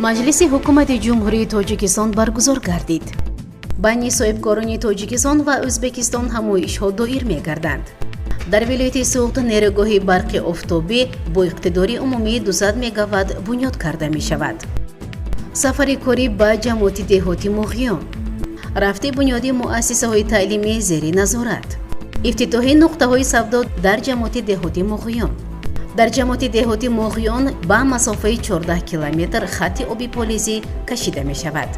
Маҷлиси Ҳукумати Ҷумҳурии Тоҷикистон баргузор гардид. Байни соҳибкорони Тоҷикистон ва Ӯзбекистон ҳамоишҳо доир мегарданд. Дар вилояти Суғд нерӯгоҳи барқи офтобӣ бо иқтидори умумии 200 мегаватт бунёд карда мешавад. Сафари корӣ ба ҷамоати деҳоти Муғиён. Рафти бунёди муассисаҳои таълимӣ зери назорат. Ифтитоҳи нуқтаҳои савдо дар ҷамоати деҳоти Муғиён. Дар ҷамоати деҳоти Муғиён ба масофаи 14 километр хатти оби полизӣ кашида мешавад.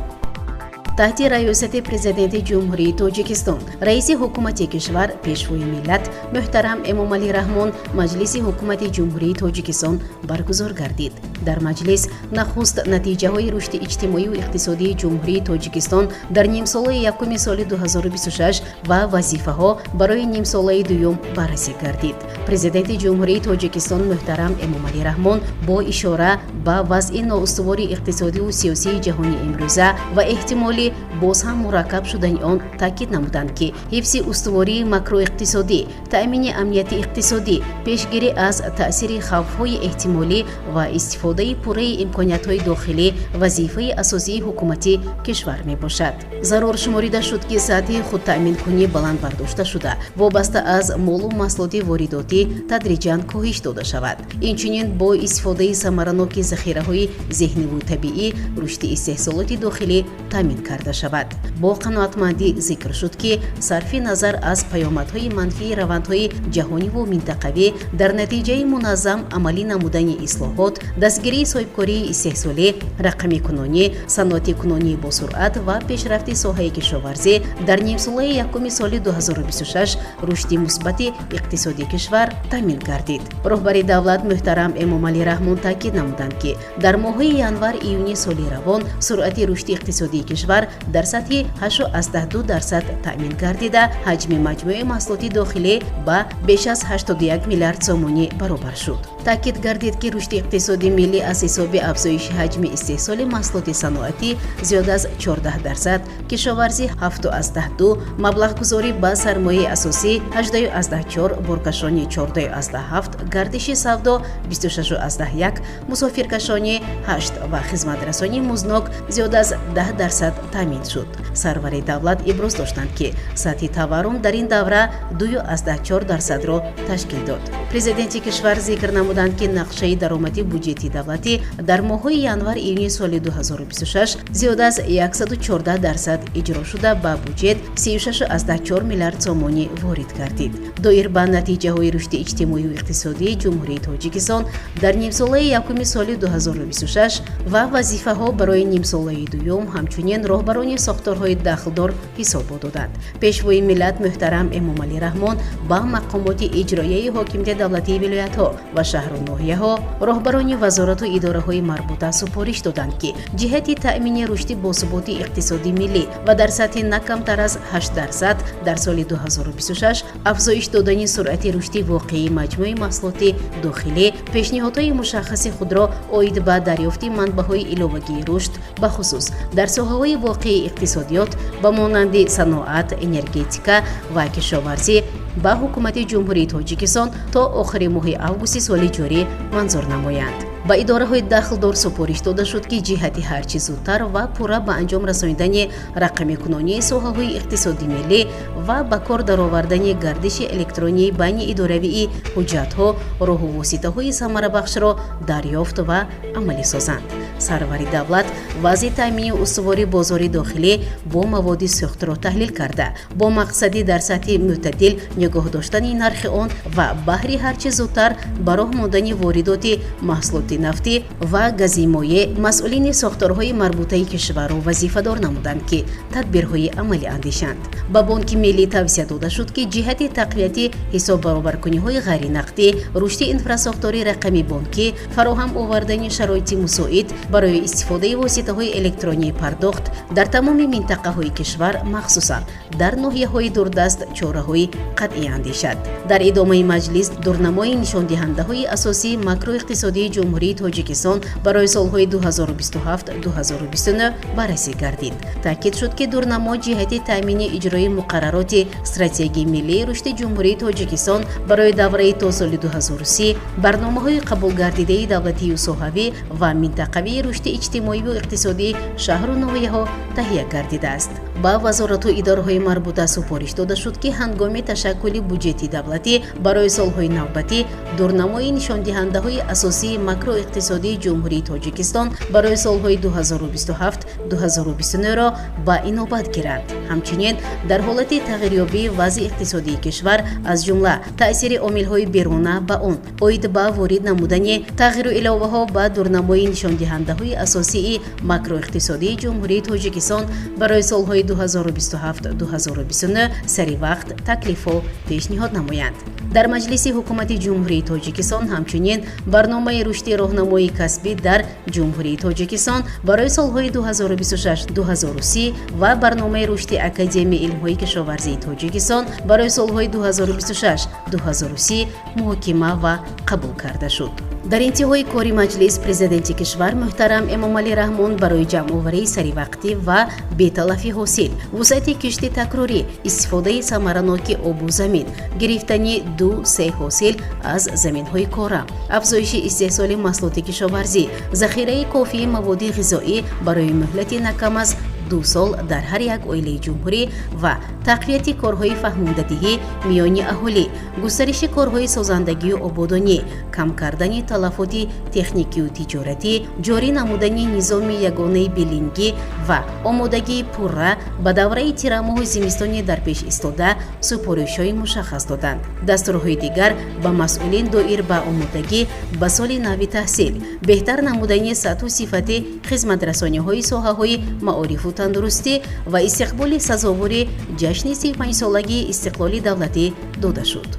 Таҳти раёсати Президенти Ҷумҳурии Тоҷикистон, раиси ҳукумати кишвар, Пешвои миллат муҳтарам Эмомалӣ Раҳмон Маҷлиси Ҳукумати Ҷумҳурии Тоҷикистон баргузор гардид. Дар маҷлис нахуст натиҷаҳои рушди иҷтимоию иқтисодии Ҷумҳурии Тоҷикистон дар нимсолаи якуми соли 2026 ва вазифаҳо барои нимсолаи дуюм баррасӣ гардид. Президенти Ҷумҳурии Тоҷикистон муҳтарам Эмомалӣ Раҳмон бо ишора ба вазъи ноустувори иқтисодиву сиёсии ҷаҳони имрӯза ва эҳтимоли боз ҳам мураккаб шудани он таъкид намуданд, ки ҳифзи устувории макроиқтисодӣ, таъмини амнияти иқтисодӣ, пешгирӣ аз таъсири хавфҳои эҳтимолӣ ва истифодаи пурраи имкониятҳои дохилӣ вазифаи асосии ҳукумати кишвар мебошад. Зарур шуморида шуд, ки сатҳи худтаъминкунӣ баланд бардошта шуда, вобаста аз молу маҳсулоти воридотӣ тадриҷан коҳиш дода шавад. Инчунин бо истифодаи самараноки захираҳои зеҳниву табиӣ рушди истеҳсолоти дохилӣ таъмин карда шавад. Бо қаноатмандӣ зикр шуд, ки сарфи назар аз паёмадҳои манфии равандҳои ҷаҳониву минтақавӣ, дар натиҷаи муназзам амалӣ намудани ислоҳот, дастгирии соҳибкории истеҳсолӣ, рақамикунонӣ, саноатикунонии босуръат ва пешрафти соҳаи кишоварзӣ дар нимсолаи якуми соли 2026 рушди мусбати иқтисодии кишвар таъмин гардид. Роҳбари давлат муҳтарам Эмомалӣ Раҳмон таъкид намуданд, ки дар моҳҳои январ июни соли равон суръати рушди иқтисодии кишвар дар сатҳи 8,2% таъмин гардида, ҳаҷми маҷмӯи маҳсулоти дохилӣ ба беш аз 81 миллиард сомонӣ баробар шуд. Таъкид гардид, ки рушди иқтисоди миллӣ аз ҳисоби афзоиши ҳаҷми истеҳсоли маҳсулоти саноатӣ зиёд аз 14%, кишоварзӣ 7,2, маблағгузорӣ ба сармояи асосӣ 18,4, боркашонӣ 14,7, гардиши савдо 26,1, мусофиркашонӣ 8 ва хизматрасонии музднок зиёд аз 10% таъмин шуд. Сарвари давлат иброз доштанд, ки сатҳи таваррум дар ин давра 2,4%-ро ташкил дод. Президенти кишвар зикр намуданд, ки нақшаи даромади буҷети давлатӣ дар моҳҳои январ июни соли 2026 зиёд аз 114% иҷро шуда, ба буҷет 36,4 миллиард сомонӣ ворид гардид. Доир ба натиҷаҳои рушди иҷтимоию иқтисодии Ҷумҳурии Тоҷикистон дар нимсолаи якуми соли 2026 ва вазифаҳо барои нимсолаи дуюм ҳамчунин роҳбарони сохторҳои дахлдор ҳисобот доданд. Пешвои миллат муҳтарам Эмомалӣ Раҳмон ба мақомоти иҷроияи ҳокимияти давлатии вилоятҳо ва шаҳру ноҳияҳо, роҳбарони вазорату идораҳои марбута супориш доданд, ки ҷиҳати таъмини рушди босуботи иқтисоди миллӣ ва дар сатҳи на камтар аз 8% дар соли 2026 афзоиш додани суръати рушди воқеии маҷмӯи маҳсулоти дохилӣ пешниҳодҳои мушаххаси худро оид ба дарёфти манбаъҳои иловагии рушд, бахусус дар соҳаҳои воқеии иқтисодиёт ба монанди саноат, энергетика ва кишоварзӣ, ба Ҳукумати Ҷумҳурии Тоҷикистон то охири моҳи августи соли ҷорӣ манзур намоянд. Ба идораҳои дахлдор супориш дода шуд, ки ҷиҳати ҳарчи зудтар ва пурра ба анҷом расонидани рақамикунонии соҳаҳои иқтисоди миллӣ ва ба кор даровардани гардиши электронии байни идоравии ҳуҷҷатҳо роҳу воситаҳои самарабахшро дарёфт ва амалӣ созанд. Сарвари давлат вазъи таъмини устувори бозори дохилӣ бо маводи сӯхтро таҳлил карда, бо мақсади дар сатҳи мӯътадил нигоҳ доштани нархи он ва баҳри ҳарчи зудтар ба роҳ мондани воридоти маҳсулоти нафтӣ ва гази моеъ масъулини сохторҳои марбутаи кишварро вазифадор намуданд, ки тадбирҳои амалӣ андешанд. Ба Бонки Миллӣ тавсия дода шуд, ки ҷиҳати тақвияти ҳисоббаробаркуниҳои ғайринақдӣ, рушди инфрасохтори рақами бонкӣ, фароҳам овардани шароити мусоид барои истифодаи воситаҳои электронии пардохт дар тамоми минтақаҳои кишвар, махсусан дар ноҳияҳои дурдаст, чораҳои қатъӣ андешад. Дар идомаи маҷлис дурнамои нишондиҳандаҳои асосии макроиқтисодии Ҷумҳурии Тоҷикистон барои солҳои 2027-2029 баррасӣ гардид. Таъкид шуд, ки дурнамо ҷиҳати таъмини иҷрои муқаррароти Стратегияи миллии рушди Ҷумҳурии Тоҷикистон барои давраи то соли 2030, барномаҳои қабулгардидаи давлатию соҳавӣ ва минтақавии стратегии рушди иҷтимоиву иқтисодии шаҳру ноҳияҳо таҳия гардидааст. Ба вазорату идораҳои марбута супориш дода шуд, ки ҳангоми ташаккули буҷети давлатӣ барои солҳои навбатӣ дурнамои нишондиҳандаҳои асосии макроиқтисодии Ҷумҳурии Тоҷикистон барои солҳои 2027-2029-ро ба инобат гиранд. Ҳамчунин дар ҳолати тағйирёбии вазъи иқтисодии кишвар, аз ҷумла таъсири омилҳои беруна ба он, оид ба ворид намудани тағйиру иловаҳо ба дурнамои нишондиҳандаҳои асосии макроиқтисодии Ҷумҳурии Тоҷикистон барои солҳои 2027-2029 сари вақт таклифҳо пешниҳод намоянд. Дар Маҷлиси Ҳукумати Ҷумҳурии Тоҷикистон ҳамчунин барномаи рушди роҳнамои касбӣ дар Ҷумҳурии Тоҷикистон барои солҳои 2026-2030 ва барномаи рушди Академияи илмҳои кишоварзии Тоҷикистон барои солҳои 2026-2030 муҳокима ва қабул карда шуд. Дар интиҳои кори маҷлис президенти кишвар муҳтарам Эмомалӣ Раҳмон барои ҷамъоварии саривақтӣ ва беталафи ҳосил, вусъати кишти такрорӣ, истифодаи самараноки обу замин, гирифтани 2-3 ҳосил аз заминҳои кора, афзоиши истеҳсоли маҳсулоти кишоварзӣ, захираи кофии маводи ғизоӣ барои муҳлати на кам аз 2 сол дар ҳар як оилаи ҷумҳурӣ ва тақвияти корҳои фаҳмондадиҳӣ миёни аҳолӣ, густариши корҳои созандагию ободонӣ, кам кардани талафоти техникию тиҷоратӣ, ҷорӣ намудани низоми ягонаи билингӣ ва омодагии пурра ба давраи тирамоҳу зимистони дар пеш истода супоришҳои мушаххас доданд. Дастурҳои дигар ба масъулин доир ба омодагӣ ба соли нави таҳсил, беҳтар намудани сатҳу сифати хизматрасониҳои соҳаҳои маорифу тандурустӣ ва истиқболи сазовори ҷашни 35-солагии истиқлоли давлатӣ дода шуд.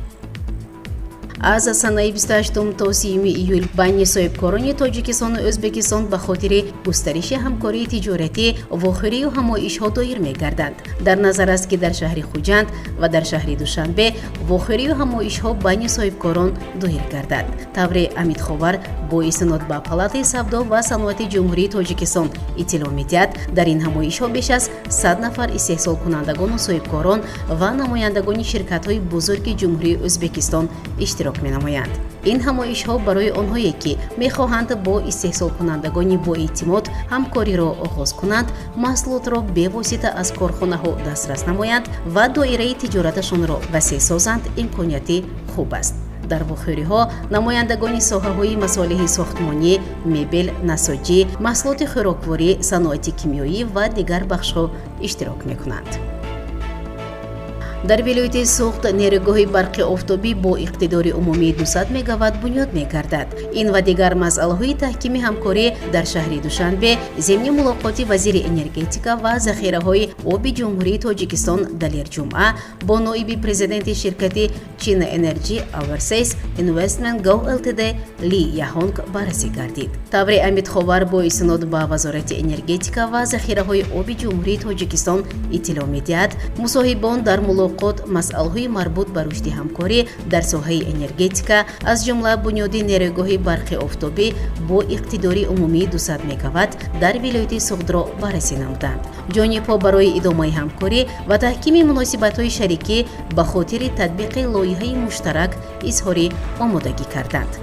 Аз санаи 28 то 30 июл байни соҳибкорони Тоҷикистону Ӯзбекистон ба хотири густариши ҳамкории тиҷоратӣ вохӯрию ҳамоишҳо доир мегарданд. Дар назар аст, ки дар шаҳри Хуҷанд ва дар шаҳри Душанбе вохӯрию ҳамоишҳо байни соҳибкорон доир гардад. Тавре Амидховар бо истинод ба Палатаи савдо ва саноати Ҷумҳурии Тоҷикистон иттилоъ медиҳад, дар ин ҳамоишҳо беш аз 100 нафар истеҳсолкунандагону соҳибкорон ва намояндагони ширкатҳои бузурги Ҷумҳурии Ӯзбекистон иштирок менамоянд. Ин ҳамоишҳо барои онҳое, ки мехоҳанд бо истеҳсолкунандагони боэътимод ҳамкориро оғоз кунанд, маҳсулотро бевосита аз корхонаҳо дастрас намоянд ва доираи тиҷораташонро васеъ созанд, имконияти хуб аст. Дар вохӯриҳо намояндагони соҳаҳои масолеҳи сохтмонӣ, мебел, насоҷӣ, маҳсулоти хӯрокворӣ, саноати кимиёӣ ва дигар бахшҳо иштирок мекунанд. Дар вилояти Суғд нерӯгоҳи барқи офтобӣ бо иқтидори умумии 200 мегаватт бунёд мегардад. Ин ва дигар масъалаҳои таҳкими ҳамкорӣ дар шаҳри Душанбе зимни мулоқоти вазири энергетика ва захираҳои оби Ҷумҳурии Тоҷикистон Далер Ҷумъа бо ноиби президенти ширкати China Energy Overseas Investment Go Ltd Ли Яҳонг баррасӣ гардид. Тавре Амидховар бо истинод ба Вазорати энергетика ва захираҳои оби Ҷумҳурии Тоҷикистон иттилоъ медиҳад, мусоҳибон дар мулоқот масъалаҳои марбут ба рушди ҳамкорӣ дар соҳаи энергетика, аз ҷумла бунёди нерӯгоҳи барқи офтобӣ бо иқтидори умумии 200 мегаватт дар вилояти Суғдро баррасӣ намуданд. Ҷонибҳо барои идомаи ҳамкорӣ ва таҳкими муносибатҳои шарикӣ ба хотири татбиқи лоиҳаи муштарак изҳори омодагӣ карданд.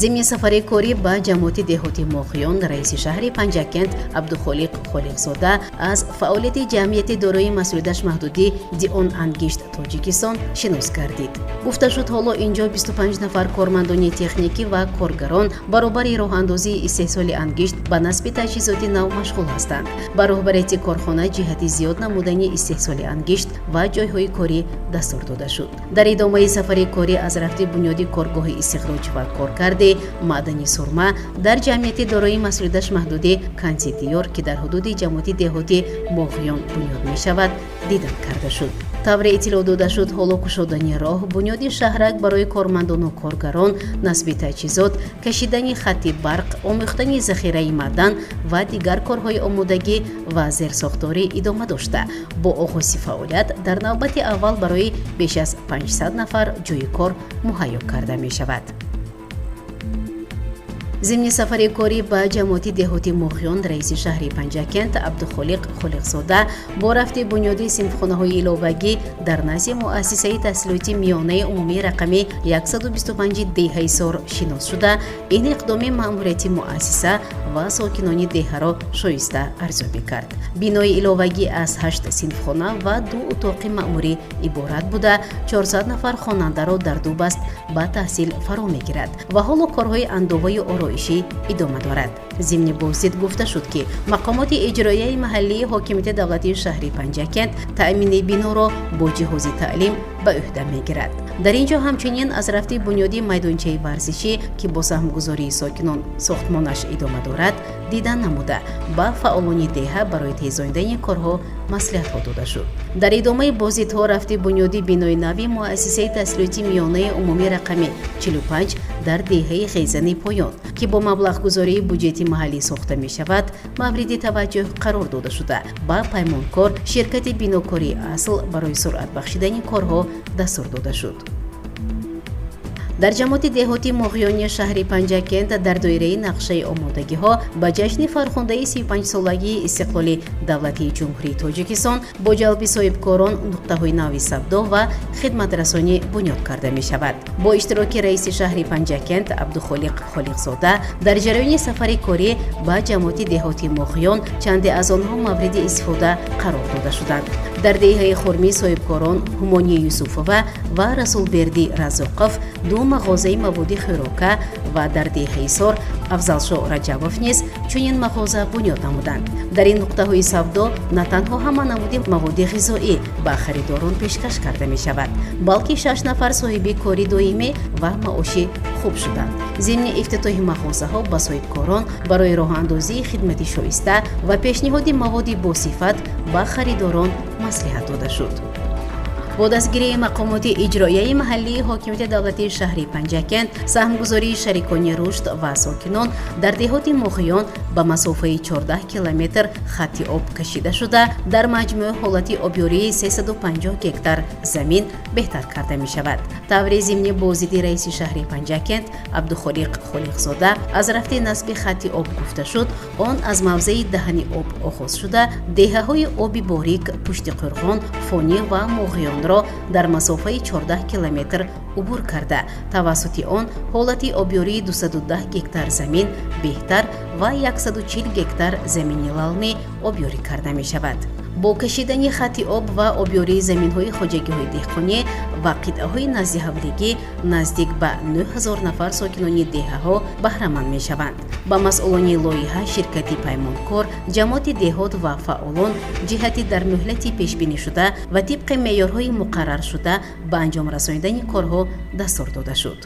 Зимни сафари корӣ ба ҷамоати деҳоти Моғиён раиси шаҳри Панҷакент Абдухолиқ Холиқзода аз фаъолияти ҷамъияти дорои масъулияташ маҳдудӣ Дион Ангишт Тоҷикистон шинос гардид. Гуфта шуд, ҳоло инҷо 25 нафар кормандони техникӣ ва коргарон баробари роҳандозии истеҳсоли ангишт ба насби таҷҳизоти нав машғул ҳастанд. Ба роҳбарияти корхона ҷиҳати зиёд намудани истеҳсоли ангишт ва ҷойҳои корӣ дастур дода шуд. Дар идомаи сафари корӣ аз рафти бунёди коргоҳи истихроҷ ва коркарди маъдани сурма дар ҷамъияти дорои масъулияташ маҳдуди Канти Диёр, ки дар ҳудуди ҷамоати деҳоти Моғиён бунёд мешавад, дидан карда шуд. Тавре иттилоъ дода шуд, ҳоло кушодани роҳ, бунёди шаҳрак барои кормандону коргарон, насби таҷҳизот, кашидани хатти барқ, омӯхтани захираи маъдан ва дигар корҳои омодагӣ ва зерсохторӣ идома дошта, бо оғози фаъолият дар навбати аввал барои беш аз 500 нафар ҷойи кор муҳайё карда мешавад. Зимни сафари корӣ ба ҷамоати деҳоти Муғён раиси шаҳри Панҷакент Абдухолиқ Холиқзода бо рафти бунёди синфхонаҳои иловагӣ дар назди муассисаи таҳсилоти миёнаи умумии рақами 125 деҳаи Сор шинос шуда, ин иқдоми маъмурияти муассиса ва сокинони деҳаро шоиста арзёбӣ кард. Бинои иловагӣ аз 8 синфхона ва 2 утоқи маъмурӣ иборат буда, 400 нафар хонандаро дар ду баст ба таҳсил фаро мегирад ва ҳоло корҳои андоваю ороишӣ идома дорад. Зимни боздид гуфта шуд, ки мақомоти иҷроияи маҳаллии ҳокимияти давлатии шаҳри Панҷакент таъмини биноро бо ҷиҳози таълим ба ӯҳда мегирад. Дар ин ҷо ҳамчунин аз рафти бунёди майдончаи варзишӣ, ки бо саҳмгузории сокинон сохтмонаш идома дорад, дидан намуда, ба фаъолони деҳа барои тезондани корҳо маслиҳатҳо дода шуд. Дар идомаи боздидҳо рафти бунёди бинои нави муассисаи таҳсилоти миёнаи умумии рақами 45 дар деҳаи Ғезани Поён, ки бо маблағгузории буҷети маҳаллӣ сохта мешавад, мавриди таваҷҷӯҳ қарор дода шуда, ба паймонкор ширкати бинокории Асл барои суръат бахшидани корҳо дастур дода шуд. Дар ҷамоати деҳоти Муғёни шаҳри Панҷакент дар доираи нақшаи омодагиҳо ба ҷашни фархундаи 35-солагии истиқлоли давлатии Ҷумҳурии Тоҷикистон бо ҷалби соҳибкорон нуқтаҳои нави савдо ва хидматрасонӣ бунёд карда мешавад. Бо иштироки раиси шаҳри Панҷакент Абдухолиқ Холиқзода дар ҷараёни сафари корӣ ба ҷамоати деҳоти Муғён чанде аз онҳо мавриди истифода қарор дода шуданд. Дар деҳаи Хурмӣ соҳибкорон Ҳумони Юсуфова ва Расулбердӣ Разоқов ду мағозаи маводи хӯрока ва дар деҳаи Сор Афзалшо Раҷабов низ чунин мағоза бунёд намуданд. Дар ин нуқтаҳои савдо на танҳо ҳама намуди маводи ғизоӣ ба харидорон пешкаш карда мешавад, балки 6 нафар соҳиби кори доимӣ ва маоши хуб шуданд. Зимни ифтитоҳи мағозаҳо ба соҳибкорон барои роҳандозии хидмати шоиста ва пешниҳоди маводи босифат ба харидорон маслиҳат дода шуд. Бо дастгирии мақомоти иҷроияи маҳаллии ҳокимияти давлатии шаҳри Панҷакент, саҳмгузории шарикони рушд ва сокинон дар деҳоти Муғён ба масофаи 14 километр хатти об кашида шуда, дар маҷмӯъ ҳолати обёрии 350 гектар замин беҳтар карда мешавад. Таври зимни боздиди раиси шаҳри Панҷакент Абдухолиқ Холиқзода аз рафти насби хатти об гуфта шуд, он аз мавзеи даҳани об оғоз шуда, деҳаҳои оби борик, Пушти Қурғон, Фонӣ ва Муғён ро дар масофаи 14 километр убур карда, тавассути он ҳолати обёрии 210 гектар замин беҳтар ва 140 гектар замини лалмӣ обёрӣ карда мешавад. Бо кашидани хатти об ва обёрии заминҳои хоҷагиҳои деҳқонӣ ва қитъаҳои наздиҳавлигӣ наздик ба 9000 нафар сокинони деҳаҳо баҳраманд мешаванд. Ба масъулони лоиҳа, ширкати паймонкор, ҷамоати деҳот ва фаъолон ҷиҳати дар муҳлати пешбинишуда ва тибқи меъёрҳои муқарраршуда ба анҷом расонидани корҳо дастур дода шуд.